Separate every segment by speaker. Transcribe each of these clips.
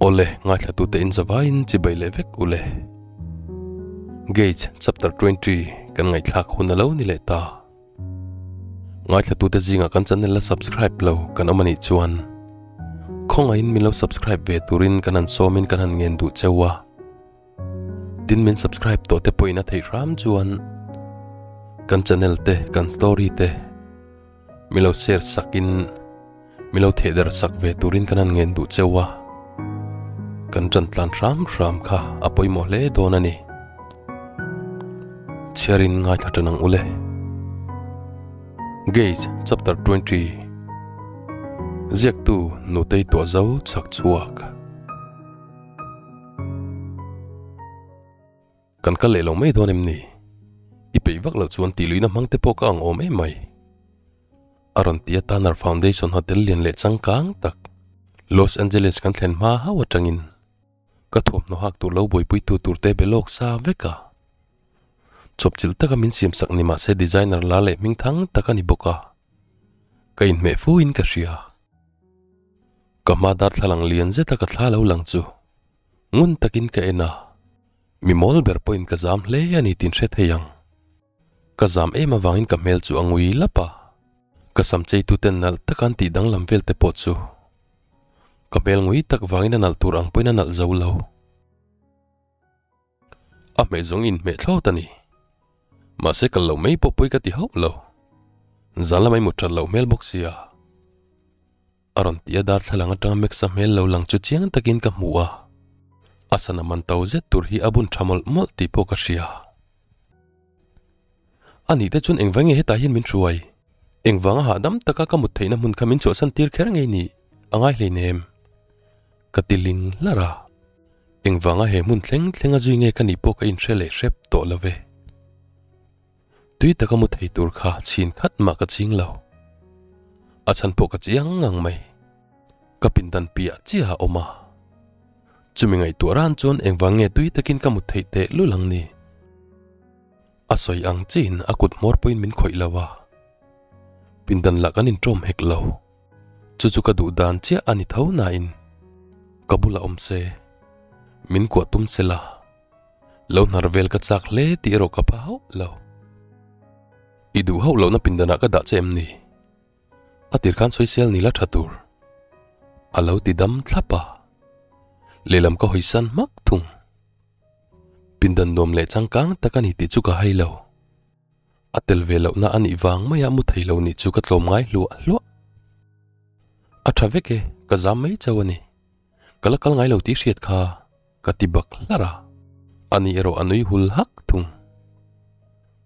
Speaker 1: Awle, ngaithlatute in zavaiin chibai leh vek ule. Gauge chapter 20 kan ngaihthlak hun a lo ni leh ta. Ngaithlatute zingah kan channel la subscribe lo kan awm a nih chuan khawngaihin min lo subscribe ve turin kan han sawmin kan han ngen duh cheu a. Tin min subscribe tawh te pawhin a theih hram chuan kan channel te kan story te min lo share sakin min lo theh der sak ve turin kan han ngen duh cheu a, kan tan tlan hram hram kha a pawimawh hle dawn a ni. Chhiarin ngaithla tan ang ule. Gauge chapter 20 Ziaktu Nutei Tuahzo chhak chhuak. Kan kal leh lo mai dawn em ni? I peih vak loh chuan tih luihna hmang te pawh ka ang awm em mai. A rawn ti a Tanner Foundation hotel lian leh changkang tak Los Angeles kan thlen hma hauh atangin ka thuamhnaw hak tur lo buaipuitu tur te be lawk sa vek a. Chawpchilh taka min siamsak ni mahse designer la leh hming thang tak a ni bawk a. Ka inhmeh fu in ka hria. Ka hma darthlalang lian zeta ka thla lo lang chu ngun takin ka en a, mi mawl ber pawhin ka zam hle a ni tin hre thei ang. Ka zam em avangin ka hmel chu a ngui lap a, ka sam cheituten nalh taka an tih danglam vel te pawh chu ka hmel ngui tak vangin a nalh tur ang pawhin a nalh zo lo. A hmeh zawng inhmeh thlawt a ni. Mahse kal loh mai pawh pawi ka ti hauh lo. Zan lamah i mut that loh hmel bawk sia. A rawn ti a darthlalang atanga Max-a hmel lo lang chu chiang takin ka hmu a. A sana man to zet tur hi a bun tha mawlh mawlh tih pawh ka hria. A nih te chuan engvang nge hetah hian min hruai? Engvanga hahdam taka ka mut theihna hmun kha min chhuahsan tir kher ngei ni a ngai hleinem? Ka ti ling hlar a. Engvanga he hmun thleng thleng a zui nge ka nih pawh ka inhre leh hrep tawh lo ve. Tui taka mu thei tur kha chhin khat mah ka ching lo. A chhan pawh ka chiang ngang mai. Ka pindan piah chiah a awm a. Chumi ngaihtuah ran chuan engvang nge tui takin ka mut theih teh lul ang ni? A sawi ang chiin a kut hmawr pawhin min khawih lo a. Pindan lah kan inṭawm hek lo. Chu chu ka duh dan chiah a ni tho nain ka bulah awm se, min kuah tum se la, lo hnar vel ka chak hle tih erawh ka pha hauh lo. I duh hauh lohna pindanah ka dah che em ni? A tir khan sawisel ni la tha tur. A lo ti dam thlap a, lehlam ka hawisan hmak thung. Pindan nuam leh changkang tak a ni tih chu ka hai lo. A tel ve lohna a nih vang maia mu thei lo nih chu ka tlawm ngai hluah hluah. A tha vek e, ka zam mai chauh a ni. Ka la kal ngai lo tih hriat kha ka ti bak hlar a. Ani erawh a nui hul hak thung.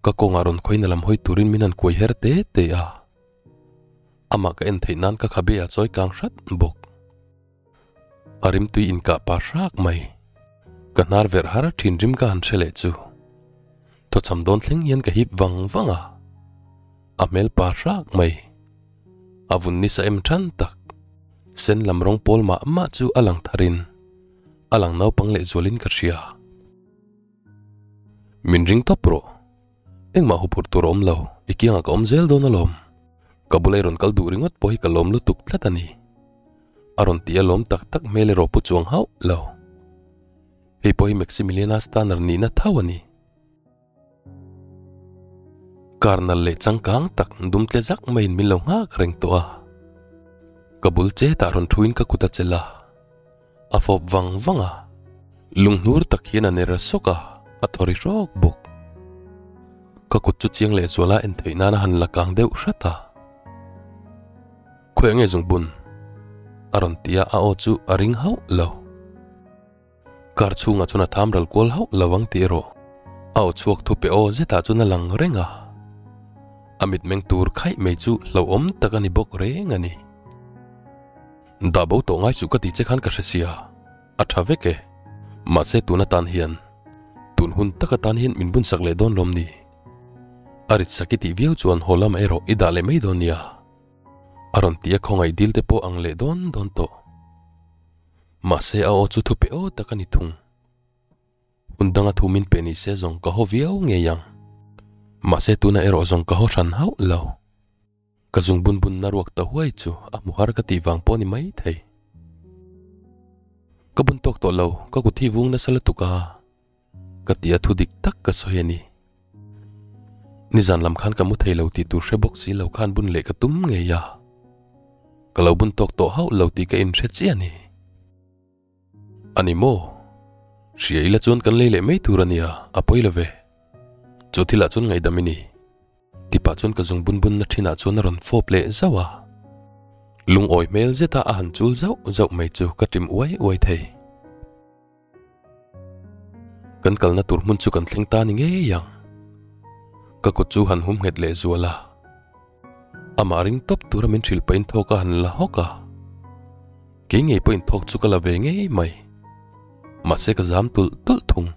Speaker 1: Ka kawngah rawn khawina lam hawi turin min han kuai her te te a. Amah ka en theih nan ka khabe a chawi kang hrat bawk. A rimtui inkah pa hrak mai. Ka hnar verh har thin rim ka han hre leh chu. Thawchham dawn thleng hian ka hip vang vang a. A hmel pa hrak mai. A vun nisa em than tak. Sen lam rawng pawl mah mah chu a lang tharin a lang naupang leh zualin ka hria. Min ring tawp rawh. Engmah huphurh tur a awm lo, i kiangah ka awm zel dawn alawm. Ka bula i rawn kal duh ringawt pawh hi ka lawm lutuk tlat a ni. A rawn ti a lawm tak tak hmel erawh pu chuang hauh lo. Hei pawh hi Maximiliana Stanner nihna tho a ni. Car nal leh changkang tak dum tle zak maiin min lo nghak reng tawh a. Ka bul chetah rawn thuin ka kut a chelh a. A fawp vang vang a, lunghnur tak hian a ner sawk a, a thaw ri hrawk bawk. Ka kut chu chiang leh zuala en theih nan a han la kang deuh hrat a. Khawiah nge zungbun? A rawn ti a, a aw chu a ring hauh lo. Car chhungah chuan a tham ral kual hauh lo ang tih erawh a aw chhuak thupe aw zetah chuan a lang reng a. A mitmeng tur khaih mai chu hlauhawm tak a ni bawk reng a ni. Dah bo tawh ngai suh ka tih che khan ka hre sia, a tha vek e. Mahse tun atan hian, tun hun tak atan hian min bun sak leh dawn lawm ni? A rit sak i tih viau chuan haw lamah erawh i dah leh mai dawn nia. A rawn ti a khawngaih dil te pawh ang leh dawn dawn tawh. Mahse a aw chu thupe aw tak a ni thung. Hun danga thu min pe ni se zawng ka haw viau ngei ang. Mahse tunah erawh zawng ka haw hran hauh lo. Ka zung bun bun na ruak ta huai chu a hmu har ka tih vang pawh ni mai thei. Ka bun tawk tawh lo, ka kut hi vung nasa lutuk a, ka ti a thu dik tak ka sawi a ni. Nizan lam khan ka mu thei lo tih tur hre bawk si lo khan bun leh ka tum ngei a, ka lo bun tawk tawh hauh lo tih ka inhre chiah a ni. A ni maw? Hria ila chuan kan lei leh mai tur a nia, a pawi lo ve. Chu thilah chuan ngaihdam i ni. Tipah chuan ka zung bun bunna thinah chuan a rawn fawp leh zauh a. Lungawi hmel zeta a han chul zauh zauh mai chu ka ṭim uai uai thei. Kan kalna tur hmun chu kan thleng ta ni ngei ang. Ka kut chu han hum nghet leh zual a. Amah ring tawp tura min hrilh pahin thawk a han la hawk a. Kei ngei pawhin thawk chu ka la ve ngei mai. Mahse ka zam tulh tulh thung.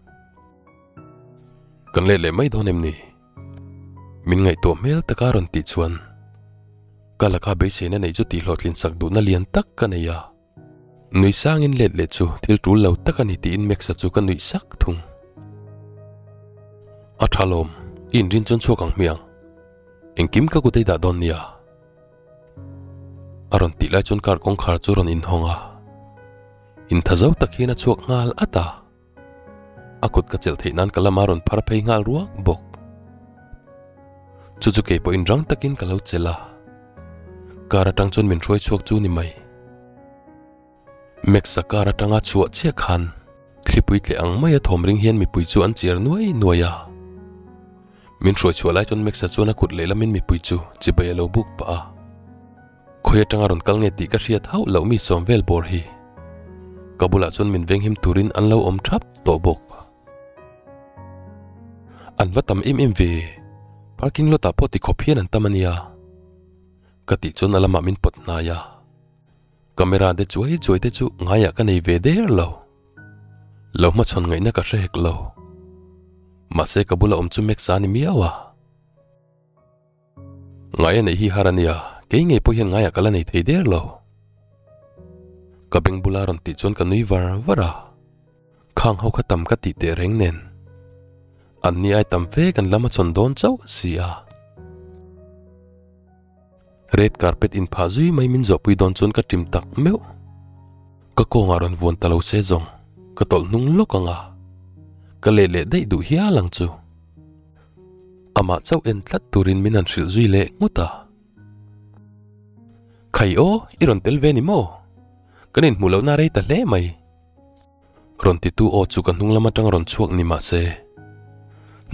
Speaker 1: Kan let leh mai dawn em ni? Min ngaihtuah hmel taka rawn tih chuan ka laka beiseina neih chu tihhlawhtlin sak duhna lian tak ka nei a. Nui sangin let leh chu thil tul lo tak a ni tiin Max-a chu ka nuih sak thung. A tha lawm, i inrin chuan chhuak ang hmiang. Engkim ka kut ei dah dawn nia. A rawn tih lai chuan car kawngkhar chu rawn inhawng a. Intha zo tak hian a chhuak nghal at a. A kut ka chelh theih nan ka lama rawn phar phei nghal ruak bawk. Chu chu kei pawhin rang takin ka lo chelh a. Car atang chuan min hruai chhuak chu ni mai. Max-a car atanga chhuah chiah khan thlipui tleh ang maia thawm ring hian mipui chu an chiar nuai nuai a. Min hruai chhuah lai chuan Max-a chuan a kut lehlamin mipui chu chibai a lo buk pah a. Khawi atanga rawn kal nge tih ka hriat hauh loh mi sawm vel bawr hi. Ka bulah chuan min venghim turin an lo awm thap tawh bawk. An va tam em em ve, parking lot ah pawh ti khawp hian an tam a nia. Ka tih chuan a lamah min pawt hnai a. Camera te chuai chuai te chu ngaiah ka nei ve der lo. Lo hmachhawn ngaihna ka hre hek lo. Mahse ka bula awm chu Max-a a ni miau a. Ngai a neih hi har a nia, kei ngei pawh hian ngaiah ka la nei thei der lo. Ka beng bula rawn tih chuan ka nui var var a, khang ho kha tam ka tih teh reng nen. An ni ai tam fe kan lam a chawn dawn chauh si a. Red carpet in phah zui mai min zawhpui dawn chuan ka ṭim tak meuh. Ka kawngah rawn vuan ta lo se zawng, ka tawlh hnung lawk ang a, ka leh leh daih duh hial ang chu. Amah chauh en tlat turin min han hrilh zui leh nghut a. Khai aw, i rawn tel ve ni maw? Kan inhmuh lohna rei ta hle mai. Rawn titu aw chu ka hnung lam atang rawn chhuak ni mah se,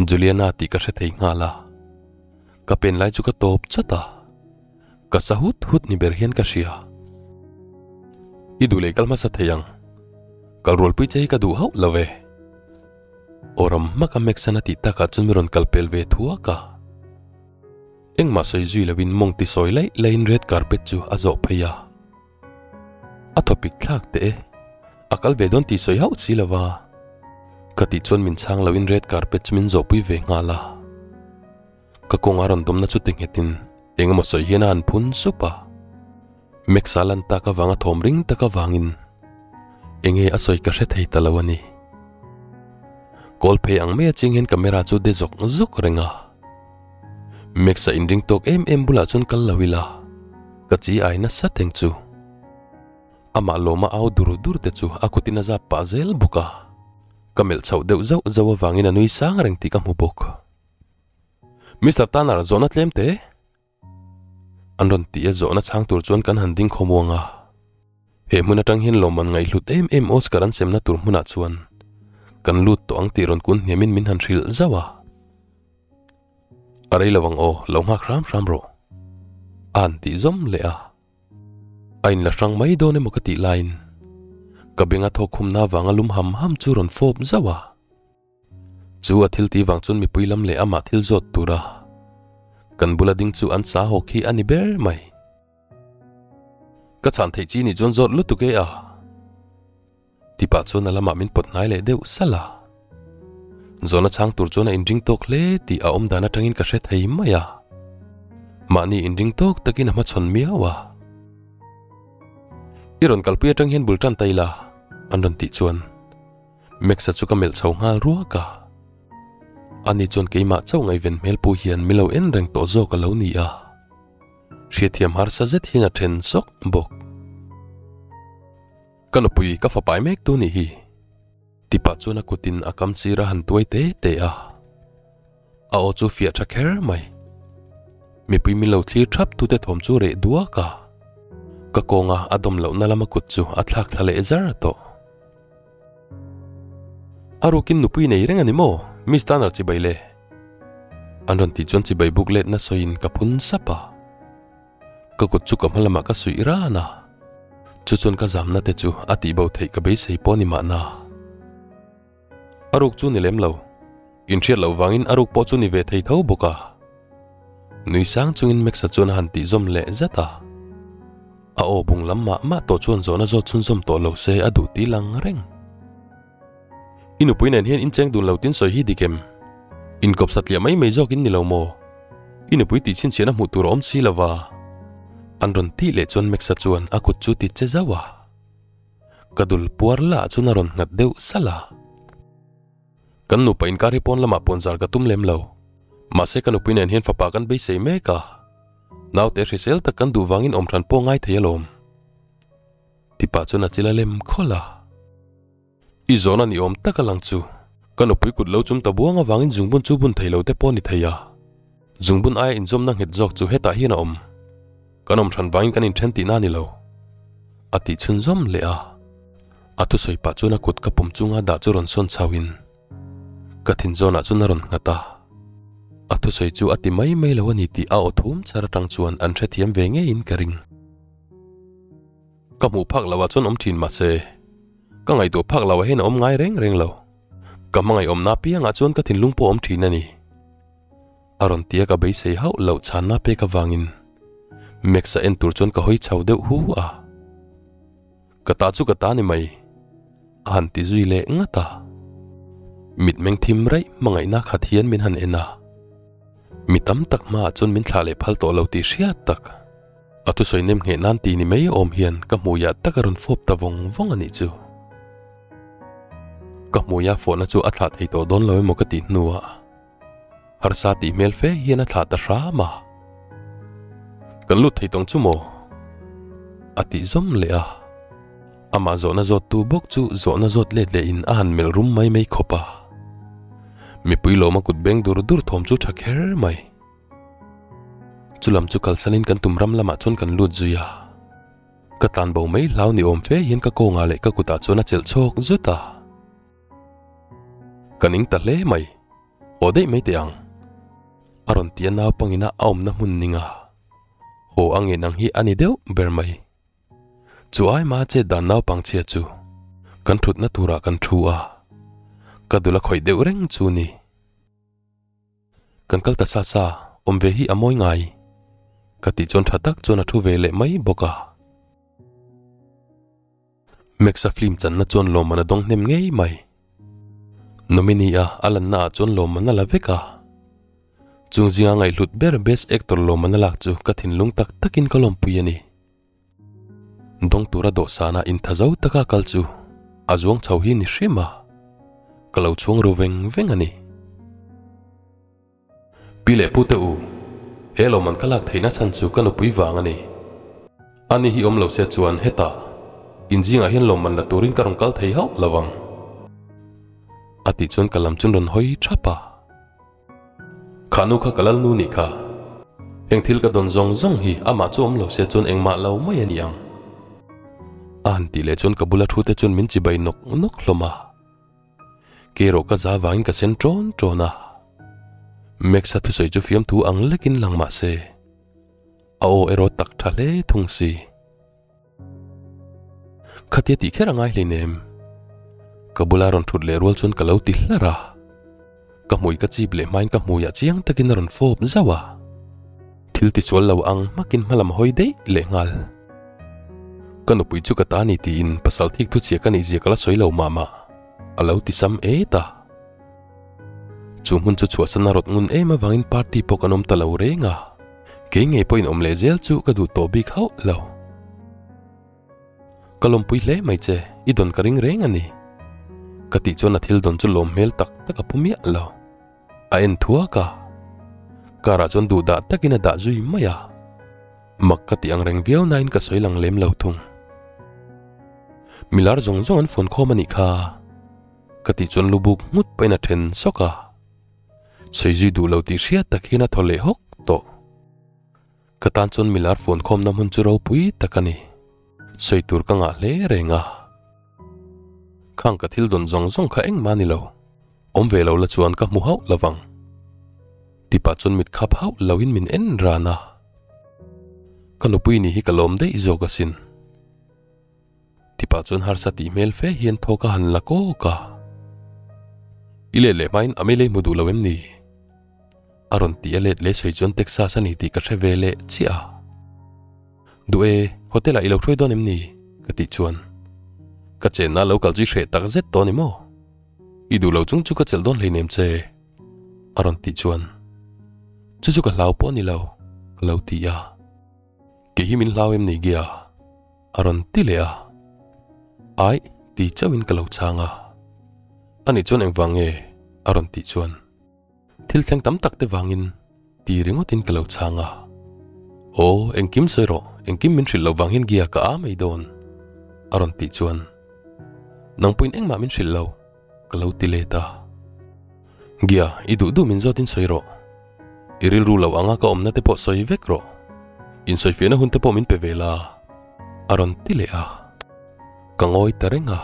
Speaker 1: Juliana tih ka hre thei nghal a. Ka pen lai chu ka tawp chat a, ka sa hut hut ni ber hian ka hria. I duh leh kal hmasa thei ang, kal rualpui che hi ka duh hauh lo ve. Aw ram hmaka Max-an a tih takah chuan mi rawn kal pel ve thuak a. Engmah sawi zui loin mawng ti sawi laih laihin red carpet chu a zawh phei a. A thawpik thlak teh e, a kal ve dawn tih sawi hauh si lova. Ka tih chuan min chhang loin red carpet chu min zawhpui ve nghal a. Ka kawnga rawn dawmna chu ti nghetin eng emaw sawi hian a han phun sup a. Max-a lan tak avanga thawm ring tak avangin enge a sawi ka hre thei ta lo a ni. Kawl phei ang mai a ching hian camera chu de zawk zawk reng a. Max-a inring tawk em em bulah chuan kal lo ila ka chi ai nasa teng chu. Amah lawma au dur dur te chu a kutin a zap pah zel bawk a. Ka melh chhoh deuh zauh zauh avangin a nui sang reng tih ka hmu bawk. Mister Tanner, zawhna tlem te? An rawn tih a zawhna chhang tur chuan kan han ding khawmuang a. He hmun atang hian lawmman ngaihhlut em em Oscar an semna tur hmunah chuan kan lut tawh ang tih rawn kun hniamin min han hrilh zauh a. A rei lo ang aw, lo nghak hram hram rawh. A han tih zawm leh a. A inla hrang mai dawn emaw ka tih laiin ka benga thawkkhumna avanga lum ham ham chu rawn fawp zauh a. Chu a thil tih vang chuan mipui lam leh amah thil zawt tura kan bula ding chu an sa hawk hi a ni ber mai. Ka chhan theih chi nih chuan zawt lutuk e a ti pah chuan a lamah min pawt hnai leh deuh salh a. Zawhna chhang tur chuan a inring tawk hle tih a awm dan atangin ka hre thei mai a. Mahni inring tawk takin a hmachhawn miau a. I rawn kalpui atang hian bul tan ta ila an rawn tih chuan. Max-a chu ka melh chho nghal ruak a. Ani chuan keimah chauh ngaihven hmel pawh hian min lo en reng tawh zawk a lo ni a. Hriatthiam harsa zet hian a then sawk bawk. Ka nupui ka fa pai mek tu nih hi. Ti pah chuan a kutin a kam sir a han tuai te te a. A aw chu fiah tha kher mai. Mipui min lo thlir thap tute thawm chu reh duak a. Ka kawnga a dawm lohna lama kut chu a thlak thla leh zar tawh. A rukin nupui nei reng a ni maw, Miss Tanner chibai le? An rawn tih chuan chibai buk letna sawiin ka phun sap a. Ka kut chu ka hma lamah ka suih ran a, chu chuan ka zamna te chu a tihbo theih ka beisei pawh a ni mahna. A ruk chu ni lem lo, inhriat loh vangin a ruk pawh chu ni ve thei tho bawk a. Nui sang chungin Max-a chuan a han tihzawm leh zat a. A aw bung lam mah mah tawh chuan zawhna zawt chhunzawm tawh lo se a duh ti lang reng. I nupui nen hian in cheng dun lo tin sawi hi dik em? Inkawp satliah mai mai zawk in ni lo maw? I nupui tih chhinchhiahna hmuh tur a awm si lova. An rawn tih leh chuan Max-a chuan a kut chu ti che zauh a. Ka dul puar lah chuan a rawn nghat deuh salh a. Kan nupa inkar hi pawn lamah puanzar ka tum lem lo. Mahse ka nupui nen hian fapa kan beisei mek a. Naute hrisel tak kan duh vangin awm hran pawh ngai thei alawm. Tipa chuan a chil a lem khawlh a. I zawn a ni awm tak a lang chu. Ka nupui kut lo chum ta buang avangin zungbun chu bun thei lo te pawh ni thei a. Zungbun aia inzawmna nghet zawk chu hetah hian a awm. Kan awm hran vangin kan inthen tihna a ni lo. A tih chhunzawm leh a. A thusawi pah chuan a kut ka pum chunga dah chu rawn sawn chho in ka thin zawnah chuan a rawn nghat a. A thusawi chu a ti mai mai lo a ni tih a aw thum char atang chuan an hrethiam ve ngeiin ka ring. Ka hmuh phak loh ah chuan awm thin mahse ka ngaihtuah phak loh ah hian a awm ngai reng reng lo. Ka hmangaih awmna apiangah chuan ka thinlung pawh a awm thin a ni. A rawn tia ka beisei hauh loh chhanna pek avangin Max-a en tur chuan ka hawi chho deuh hu a. Ka ta chu ka ta ni mai, a han ti zui leh ngat a. Mitmeng thim raih hmangaihna khat hian min han en a. Mi tam tak hmaah chuan min thlah leh phal tawh lo tih hriat tak. A thusawi nem ngheh nan ti ni mai awm hian ka hmuiah tak a rawn fawp ta vawng vawng a nih chu. Ka hmuia fawhna chu a thlah thei tawh dawn lo emaw ka tih hnuah harsa tih hmel fe hian a thlah ta hram a. Kan lut thei tawng chu maw? A tih zawm leh a. Amah zawhna zawttu bawk chu zawhna zawt let lehin a han melh rum mai mai khawp a. Mipui lawma kut beng dur dur thawm chu tha kher mai. Chulam chu kalsanin kan tum ram lamah chuan kan lut zui a. Ka tlan bo mai hlau ni awm fe hian ka kawngah leh ka kutah chuan a chelh chhawk zut a. Ka ning ta hle mai, haw daih mai teh ang. A rawn ti a naupangin a awmna hmun ning a, haw a ngen ang hi a ni deuh ber mai. Chu ai ma chet dan naupang chhia chu kan thutna turah kan thu a, ka dul a khawih deuh reng chu ni. Kan kal ta sa sa, awm ve hi a mawi ngai. Ka tih chuan tha tak chuan a thu ve leh mai bawk a. Max-a film channa chuan lawmman a dawng hnem ngei mai. Nominee-a a lanna ah chuan lawmman a la vek a. Chung zinga ngaihhlut ber Best Actor lawmman a lak chu ka thinlung tak takin ka lawmpui a ni. Dawng tura dawhsana intha zo taka kal chu a zuang chho hi ni hrim a, ka lo chhuang ru veng veng a ni. Pi leh pu te u, he lawmman ka lak theihna chhan chu ka nupui vang a ni. Ani hi awm lo se chuan hetah inzingah hian lawmman la turin ka rawn kal thei hauh lo ang. A tih chuan ka lam chu rawn hawi thap a. Kha nu kha ka lal nu nih kha. Heng thil ka dawn zawng zawng hi amah chu awm lo se chuan engmah lo mai a ni ang. A han tih leh chuan ka bula thu te chuan min chibai nawk nawk hlawm a. Kei erawh ka za vangin ka sen ṭawn ṭawn a. Max-a thusawi chu fiamthu ang lekin lang mah se, a aw erawh tak ṭha hle thung si. Khatia tih kher a ngai hleinem. Ka bula rawn thut leh rual chuan ka lo ti hlar a. Ka hmui ka chip leh hmain ka hmuiah chiang takin a rawn fawp zauh a. Thil tisual lo ang hmakin hmalam hawi daih leh nghal. Ka nupui chu ka ta ni tiin pasal thik thu chhia ka nih zia ka la sawi lo mah mah a lo ti sam et a. Chu hmun chu chhuahsan a rawt ngun em avangin party pawh kan awm ta lo reng a. Kei ngei pawhin awm leh zel chu ka duh tawh bik hauh lo. Ka lawmpui hle mai che, i dawn ka ring reng a ni. Ka tih chuan a thil dawn chu lawm hmel tak tak a pu miah lo. A en thuak a, car ah chuan duh dah takin a dah zui mai a. Mak ka tih ang reng viau nain ka sawi lang lem lo thung. Milar zawng zawng an fuan khawm a nih kha. Ka tih chuan lu buk nghut pahin a then sawk a. Sawi zui duh lo tih hriat tak hian a thaw leh hawk tawh. Ka tan chuan milar fuan khawmna hmun chu ropui tak a ni. Sawi tur ka ngah hle reng a. Khang ka thil dawn zawng zawng kha engmah a ni lo. Awm ve lo la chuan ka hmu hauh lo vang. Tipa chuan mit khap hauh loin min en ran a. Ka nupui ni hi ka lawm daih zawk asin. Tipa chuan harsa tih hmel fe hian thawk a han la kawk a. I let leh hmain a meilei hmu duh lo em ni? A rawn ti a let leh sawi chuan Texas a ni tih ka hre ve leh chiah a. Duh e, hotel ah i lo hruai dawn em ni? Ka tih chuan. Ka chenna lo kal chu i hreh tak zet tawh a ni maw? I duh lo chung chu ka chelh dawn hleinem che. A rawn tih chuan. Chu chu ka hlau pawh a ni lo, ka lo ti a. Kei hi min hlau em ni Gia? A rawn ti leh a. Aih, ti chauhin ka lo chhang a. Ani chuan engvang nge? A rawn tih chuan. Thil thleng tam tak te vangin ti ringawtin ka lo chhang a. Aw, engkim sawi rawh, engkim min hrilh loh vang hian Gia ka a mai dawn. A rawn tih chuan. Nang pawhin engmah min hrilh lo, ka lo ti let a. Gia, i duh duh min zawtin sawi rawh. I rilru lo anga ka awmna te pawh sawi vek rawh. Insawifiahna hun te pawh min pe ve la, a rawn ti leh a. Ka ngawi ta reng a.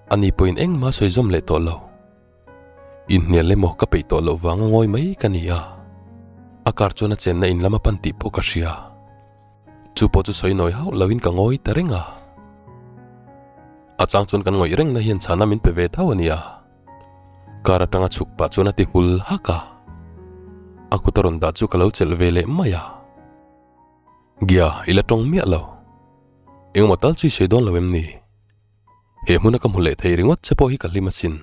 Speaker 1: Ani pawhin engmah sawi zawm leh tawh lo. Inhnial emaw ka peih tawh loh vanga ngawi mai ka ni a. A car chuan a chenna in lam a pan tih pawh ka hria. Chu pawh chu sawi nawi hauh loin ka ngawi ta reng a. A chang chuan kan ngawih rengna hian chhana min pe ve tho a nia. Car atanga chhuk pah chuan a ti hul hak a. A kut a rawn dah chu ka lo chelh ve leh mai a. Gia, i la tawng miah lo. Engemaw tal chu i sawi dawn lo em ni? He hmuna ka hmu leh thei ringawt che pawh hi ka hlim asin.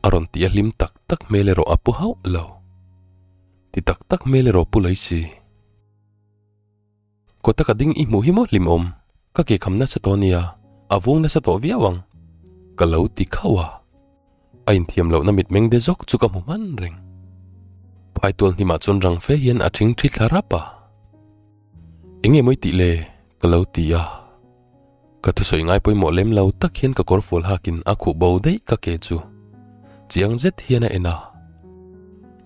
Speaker 1: A rawn ti a hlim tak tak hmel erawh a pu hauh lo. Ti tak tak hmel erawh pu lei si. Kawta ka ding i hmuh hi maw hlimawm, ka ke kham nasa tawh nia, a vung nasa tawh viau ang, ka lo ti khauh a. A inthiam lohna mitmeng de zawk chu ka hmu hman reng. Phaitual hnimah chuan rang fe hian a thing thi thla rap a. Enge mawi tih le? ka lo ti a. Ka thusawi ngai pawimawh lem lo tak hian ka kawrfual hakin a khuh bo daih ka ke chu chiang zet hian a en a.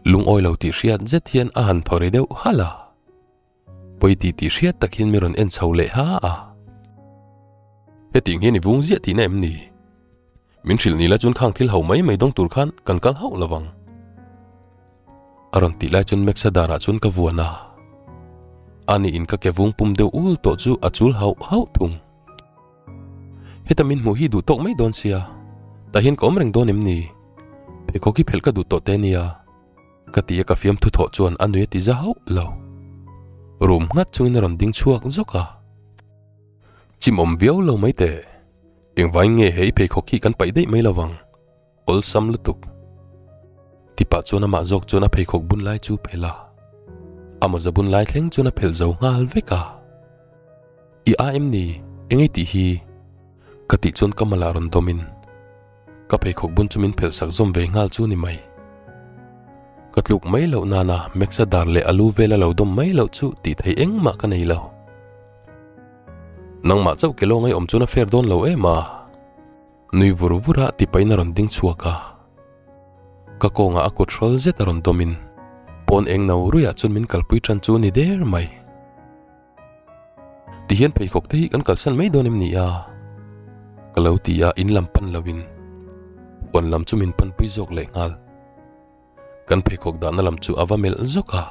Speaker 1: Lungawi lo tih hriat zet hian a han thaw ri deuh halh a. Pawi tih tih hriat tak hian mi rawn en chho leh ha a. Hetiang hian i vung ziah tihna em ni? Min hrilh ni la chuan khang thil ho mai mai dawng tur khan kan kal hauh lo vang. A rawn tih lai chuan Max-a darah chuan ka vuan a. Ani in ka ke vung pum deuh ul tawh chu a chul hauh hauh thung. Heta min hmuh hi duh tawk mai dawn sia, tah hian ka awm reng dawn em ni? Pheikhawk hi phelh ka duh tawh te nia. Ka ti a ka fiamthu thawh chuan a nui a ti za hauh lo. Room nghat chungin a rawn ding chhuak zawk a. Chimawm viau lo mai teh. Engvangin nge he i pheikhawk hi kan paih daih mai lo vang? Awlsam lutuk. Tipah chuan amah zawk chuan a pheikhawk bun lai chu phelh a. A mawza bun lai thleng chuan a phelh zo nghal vek a. I a em ni? Engei tih hi? Ka tih chuan ka malah rawn dawmin ka pheikhawk bun chu min phelh sak zawm ve nghal chu ni mai. Ka tluk mai loh nana Max-a dar leh a lu vel a lo dawm mai loh chu tih theih engmah ka nei lo. Nangmah chauh ke lawngai awm chuan a fair dawn lo em a? Nui vur vur a tipain a rawn ding chhuak a. Ka kawngah a kut hrawl zet a rawn dawmin pawn eng no ruiah chuan min kalpui tan chu a ni der mai. Tihian pheikhawk te hi kan kalsan mai dawn em ni a? Ka lo ti a, in lam pan loin huan lam chu min panpui zawk leh nghal. Kan pheikhawk dahna lam chu a va melh zawk a,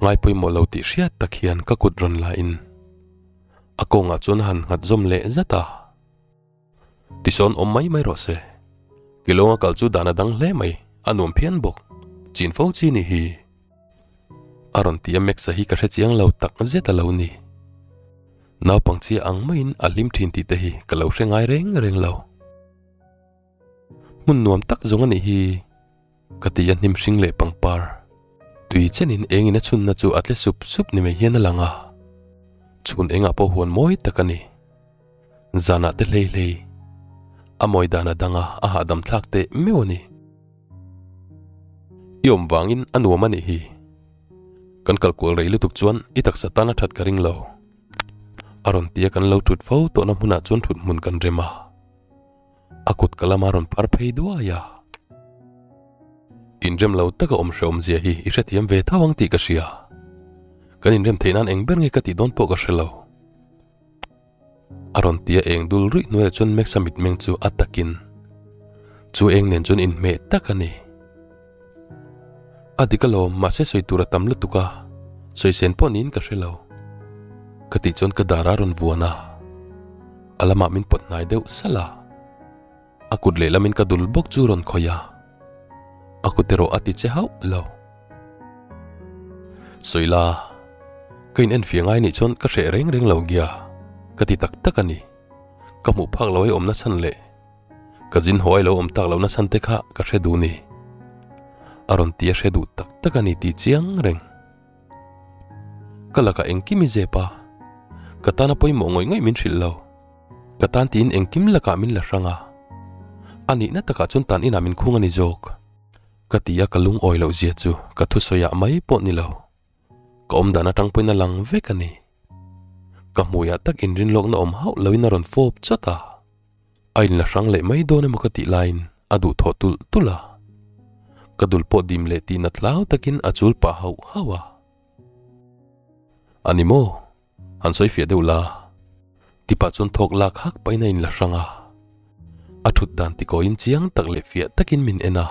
Speaker 1: ngai pawimawh lo tih hriat tak hian ka kut rawn la in a kawngah chuan a han nghat zawm leh zat a. Tisawn awm mai mai rawh se. Kilawnga kal chu dan a dang hle mai, a nuam phian bawk. Chin fo chi ni hi. A rawn ti a Max-a hi ka hre chiang lo tak zet a lo ni. Naupang chhia ang maiin a hlim thin tih te hi ka lo hre ngai reng reng lo. Hmun nuam tak zawng a nih hi. Ka ti a hnim hring leh pangpar. Tui chenin engin a chhunna chu a tle sup sup ni mai hian a lang a. Chhun engah pawh huan mawi tak a ni. Zanah te hlei hlei. A mawi dan a dang a, a hahdam thlak teh meuh a ni. I awm vangin a nuam a nih hi. Kan kalkual rei lutuk chuan i taksa tan a that ka ring lo. A rawn ti a kan lo thut fo tawhna hmunah chuan thut hmun kan rem a. A kut ka lama rawn phar phei duai a. Inrem lo taka awm hrehawm zia hi i hrethiam ve tho ang tih ka hria. Kan inrem theih nan eng ber nge ka tih dawn pawh ka hre lo. A rawn ti a eng dul ruih hnuaiah chuan Max-a mitmeng chu a takin chu eng nen chuan inhmeh tak a ni. A dik alawm, mahse sawi tur a tam lutuk a, sawi sen pawh niin ka hre lo. Ka tih chuan ka dar a rawn vuan a, a lamah min pawt hnai deuh salh a, a kut lehlamin ka dul bawk chu rawn khawih a, a kut erawh a ti che hauh lo. Sawi la, ka in enfiah ngai nih chuan ka hreh reng reng lo gia, ka ti tak tak a ni. Ka hmuh phak lo ai awmna chhan leh Ka zin haw ai lo awm tak lohna chhan te kha ka hre duh ni. A rawn ti a hre duh tak tak a ni tih chiang reng. Ka lakah engkim i zep a, ka tana pawimawh ngawih ngawih min hrilh lo. Ka tan tiin engkim lakah min la hrang a, a nihna takah chuan tan inah min khung a ni zawk. Ka ti a ka lungawi loh zia chu ka thusawiah mai pawh ni lo. Ka awm dan atang pawhin a lang vek a ni. Ka hmuiah tak inrinlawkna awm hauh loin a rawn fawp chawt a. A inla hrang leh mai dawn emaw ka tih laiin a duh thawh tulh tulh a. Ka dul pawh dim leh tih nat hlau takin a chul pah hauh hauh a. A ni maw? Han sawi fiah deuh la. Tipah chuan thawk lak hak pahin a inla hrang a. A thut dan tikawiin chiang tak leh fiah takin min en a.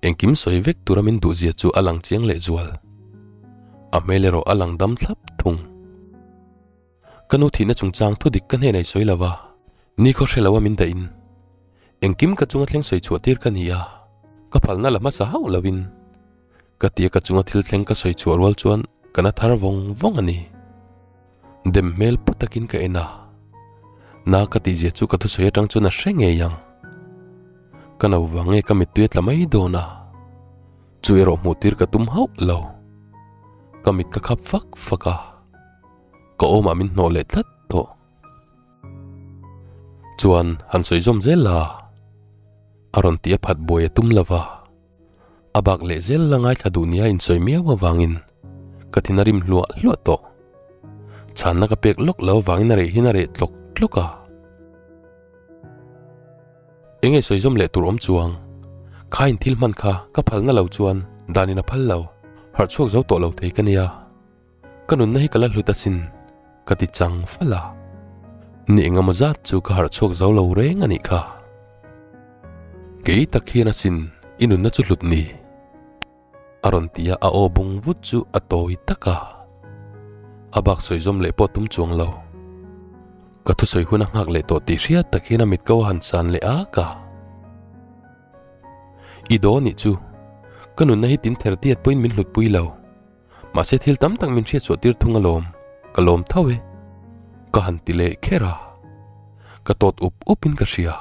Speaker 1: Engkim sawi vek tura min duhzia chu a lang chiang leh zual. A hmel erawh a lang dam thlap thung. Ka nu thihna chungchang thu dik ka hnenah i sawi lo va, ni khaw hre lo a min dah in. Engkim ka chunga thleng sawi chhuah tir ka ni a, ka phalna la hmasa hauh lo in. Ka tia ka chunga thil thleng ka sawi chhuah rual chuan ka na thar vawng vawng a ni. Dem hmel pu takin ka en a, na ka tihzia chu ka thusawi atang chuan a hre ngei ang. Ka no vang nge ka mittui a tla mai dawn a, chu erawh hmuh tir ka tum hauh lo. Ka mit ka khap fak fak a. Ka awmah min hnawh leh tlat tawh. Chuan han sawi zawm zel la, a rawn ti a phat buai a tum lo va. A bak leh zel la ngaithla duh nia insawi miau avangin ka thin a rim hluah hluah tawh. Chhanna ka pek lawk lo avangin a reh hin a reh tlawk tlawk a. Enge sawi zawm leh tur awm chuang? Kha in thil hman kha ka phalna lo chuan danin a phal lo. Harh chhuak zo tawh lo thei ka nia. Ka nunna hi ka la hlut asin, ka ti chang fal a. Ni engemaw zat chu ka harh chhuak zo lo reng a nih kha. Kei tak hian asin i nunna chu hlut ni? A rawn ti a, a aw bung vut chu a tawi tak a. A bak sawi zawm leh pawh tum chuang lo. Ka thusawi hun a nghak leh tawh tih hriat tak hian a mit ko a han san leh ak a. I daw nih chu, ka nunna hi tin ther tiat pawhin min hlutpui lo. Mahse thil tam tak min hriat chhuah tir thung alawm, ka lawm tho e. Ka han ti leh kher a, ka tawt up up in ka hria.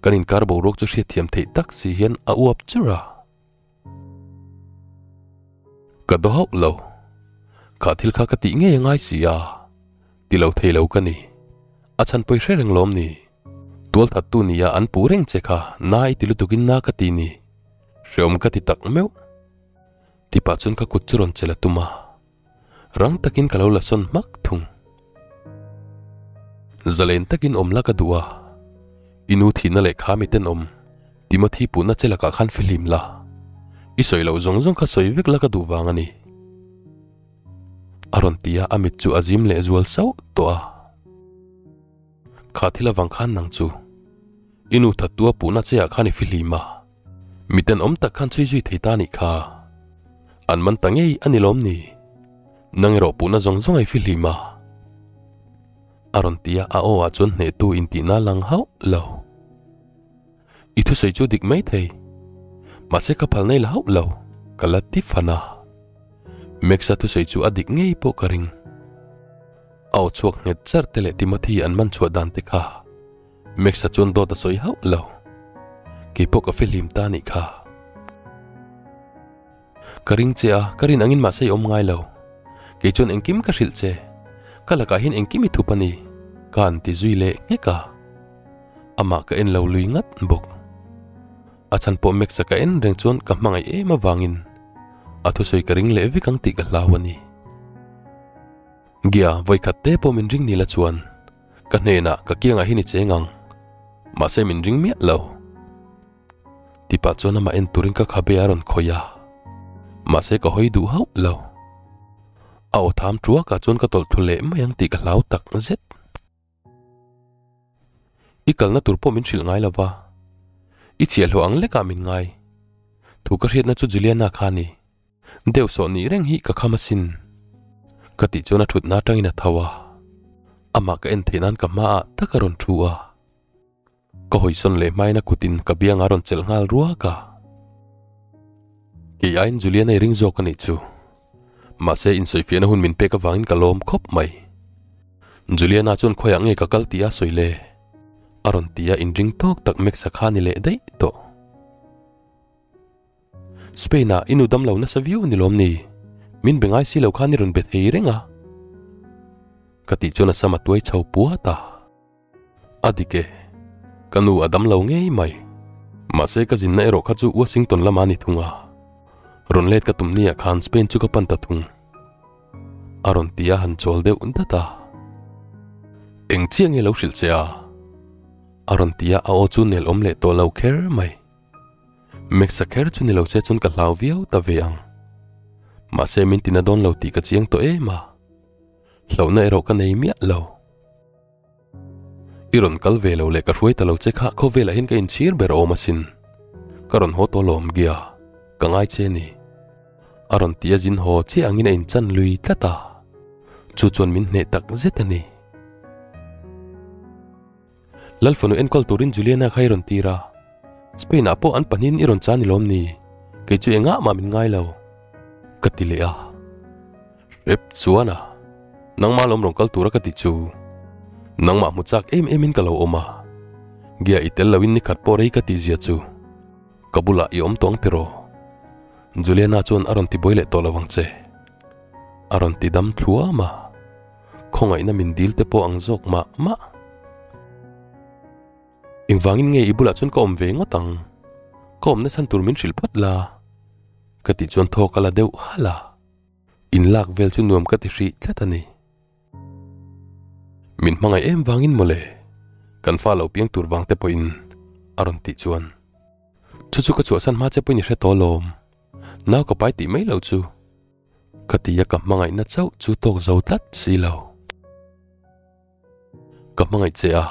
Speaker 1: Kan inkar boruak chu hriatthiam theih tak si hian a uap chur a. Ka daw hauh lo, kha thil kha ka tih ngei a ngai si a, ti lo thei lo ka ni. A chhan pawi hre reng lawm ni? Tualthattu nia an puh reng che kha na i ti lutukin na ka ti ni. Hreawm ka ti tak meuh. Tipah chuan ka kut chu rawn che la tum a, rang takin ka lo la sawn hmak thung. Zalen takin awm la ka duh a, i nu thihna leh kha mi tenawm Timothy puhna che lakah khan fihlim la, i sawi loh zawng zawng kha sawi vek la ka duh vang a ni. A rawn ti a, a mit chu a zim leh zual sauh tawh a. Kha thil avang khan nang chu i nu thattua puhna che ah khan i fihlim a. Mi tenawm tak khan chhui zui thei ta nih kha. An man ta ngei a ni lawm ni? Nang erawh puhna zawng zawng a i fihlim a. A rawn ti a, a aw ah chuan hnehtu intihna lang hauh lo. I thusawi chu dik mai thei. Mahse ka phal nei la hauh lo, ka la ti fan a. Max-a thusawi chu a dik ngei pawh ka ring. A aw chhuak nghet char te leh Timothy an man chhuah dan te kha. Max-a chuan dawt a sawi hauh lo. Keipawh ka fihlim ta anih kha. Ka ring che a, ka rin angin mahse i awm ngai lo. Kei chuan engkim ka hrilh che. Ka lakah hian engkim i thup a ni, ka han ti zui leh nghek a. Amah ka en lo lui ngat bawk. A chhan pawh Max-a ka en reng chuan ka hmangaih em avangin a thusawi ka ring leh vek ang tih ka hlau a ni. Gia, vawikhat te pawh min ring ni la chuan ka hnenah ka kiangah hian i cheng ang. Mahse min ring miah lo. Tipah chuan amah en turin ka khabe a rawn khawih a. Mahse ka hawi duh hauh lo. A aw tham tuakah chuan ka tawlh thlu leh mai ang tih ka hlau tak zet. I kalna tur pawh min hrilh ngai lo va, i chhiahhlawh ang lekah min ngai. Thu ka hriatna chu Juliana kha a ni. Deuh sawh nih reng hi ka kham asin. Ka tih chuan a thutna atangin a tho a, amah ka en theih nan ka hmaah tak a rawn thu a. Ka hawisawn leh hmain a kutin ka biangah a rawn chelh nghal ruak a. Kei aiin Juliana i ring zawk a nih chu. Mahse insawifiahna hun min pek avangin ka lawm khawp mai. Juliana chuan khawiah nge ka kal tih a sawi le? A rawn ti a inring tawk tak Max-a kha a ni leh daih tawh. Spain-ah i nu dam lo nasa viau a ni lawm ni? Min be ngai si lo khan i rawn be thei reng a. Ka tih chuan a sam a tuai chho puat a. A dik e, ka nu a dam lo ngei mai. Mahse ka zinna erawh kha chu Washington lama ni thung a. Rawn let ka tum nia khan Spain chu ka pan ta thung. A rawn ti a han chawl deuh dat a. Eng chiah nge lo hrilh che a? A rawn ti a, a aw chu nel awm leh tawh lo kher mai. Max-a kher chu ni lo se chuan ka hlau viau ta ve ang. Mahse min tina dawn lo tih ka chiang tawh em a. Hlauhna erawh ka nei miah lo. I rawn kal ve lo leh ka hruai ta lo che kha khawvelah hian ka inchhir ber awm asin. Ka rawn haw tawh lawm gia, ka ngai che ni. A rawn ti a zin haw chiah angin a inchan lui tlat a, chu chuan min hneh tak zet a ni. Lalfanu enkawl turin Juliana kha i rawn tir a, Spain ah pawh an pahnihin i rawn chan i lawm ni, kei chu engah mah min ngai lo, ka ti leh a. Hrep chuan a, nangmah lawm rawn kal tura ka tih chu nangmah hmu chak em em in ka lo awm a, Gia i tel loin ni khat pawh rei ka tih zia chu ka bulah i awm tawng tiraw? Juliana chuan a rawn ti buai leh tawh lo ang che. A rawn ti dam thluam a, khawngaihna min dil te pawh ang zawk mah mah. Engvangin nge i bulah chuan ka awm ve ngawt ang? Ka awmna chhan tur min hrilh phawt la ka tih chuan thawk a la deuh halh a. In lak vel chu nuam ka ti hrih tlat a ni. Min hmangaih em vangin mawle, kan fa lo piang tur vang te pawhin a rawn tih chuan. Chu chu ka chhuahsan hma che pawhin i hre tawh alawm, nau ka pai tih mai lo chu. Ka ti a ka hmangaihna chauh chu tawk zo tlat si lo. Ka hmangaih che a.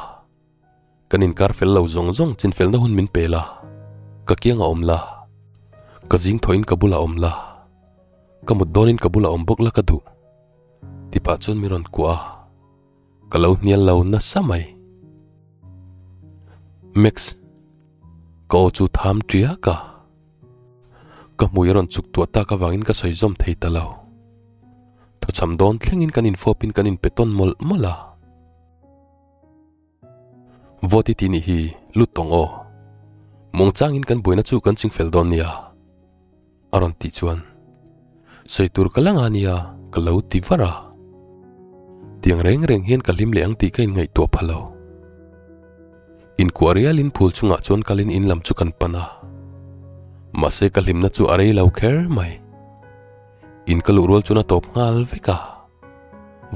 Speaker 1: Kan inkar fel lo zawng zawng chinfelna hun min pe la, ka kiangah awm la, ka zing thawhin ka bulah awm la, ka mut dawnin ka bulah awm bawk la ka duh ti pah chuan min rawn kuah a, ka lo hnial lo nasa mai. Max, ka aw chu tham tiak a, ka hmui a rawn chuk tuah tak avangin ka sawi zawm thei ta lo. Thawchham dawn thlengin kan infawpin kan inpe tawn mawlh mawlh a. Vote i ti nih hi lut tawng aw. Muangchangin kan buaina chu kan chingfel dawn nia a rawn tih chuan sawi tur ka la nga nia ka lo ti var a. Tiang reng reng hian ka hlim leh ang tih ka inngaihtuah pha lo. Inkuah rialin phul chungah chuan kalin in lam chu kan pan a. Mahse ka hlimna chu a rei lo kher mai. In ka luh rual chuan a tawp nghal vek a.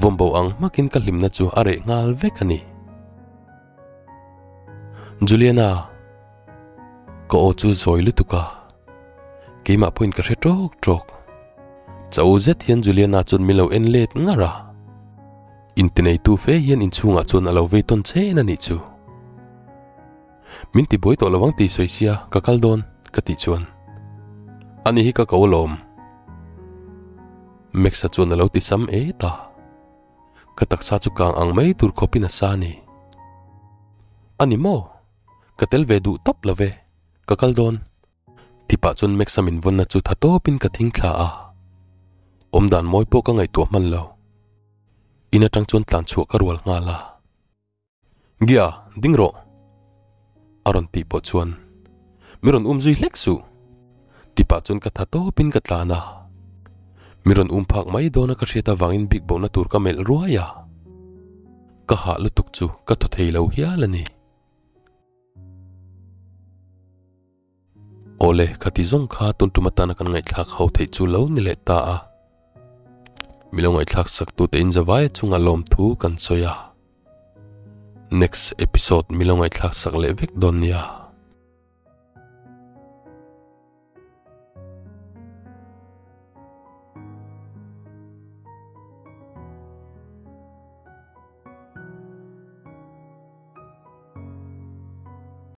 Speaker 1: Vawmbo ang hmakin ka hlimna chu a reh nghal vek a ni. Juliana, ka aw chu zawi lutuk a, keimah pawhin ka hre tawk tawk. Cho zet hian Juliana chuan min lo en let ngar a, intineitu fe hian inchhungah chuan a lo vei tawn chen a nih chu. Min ti buai tawh lo ang tih sawi sia ka kal dawn ka tih chuan ani hi ka ko alawm. Max-a chuan a lo ti sam et a, ka taksa chu kang ang mai tur khawpin a sa a ni. A ni maw? Ka tel ve duh tawp lo ve, ka kal dawn. Ti pah chuan Max-a min vawnna chu tha tawpin ka thing thla a, awmdan mawi pawh ka ngaihtuah hman lo. In atang chuan tlan chhuah ka rual nghal a. Gia, ding rawh! A rawn tih pawh chuan mi rawn um zui hlek suh. Ti pah chuan ka tha tawpin ka tlan a. Mi rawn um phak mai dawna ka hriat avangin bik bohna tur ka melh ruai a. Ka hah lutuk chu ka thaw thei lo hial a ni. Awle, khati zawng kha tun tum atana kan ngaihthlak ho theih chu lo ni leh ta a. Milo ngaihthlak sak tute in zavai chunga lawmthu kan sawi a. Next episode milo ngaihthlak sak leh vek dawn nia.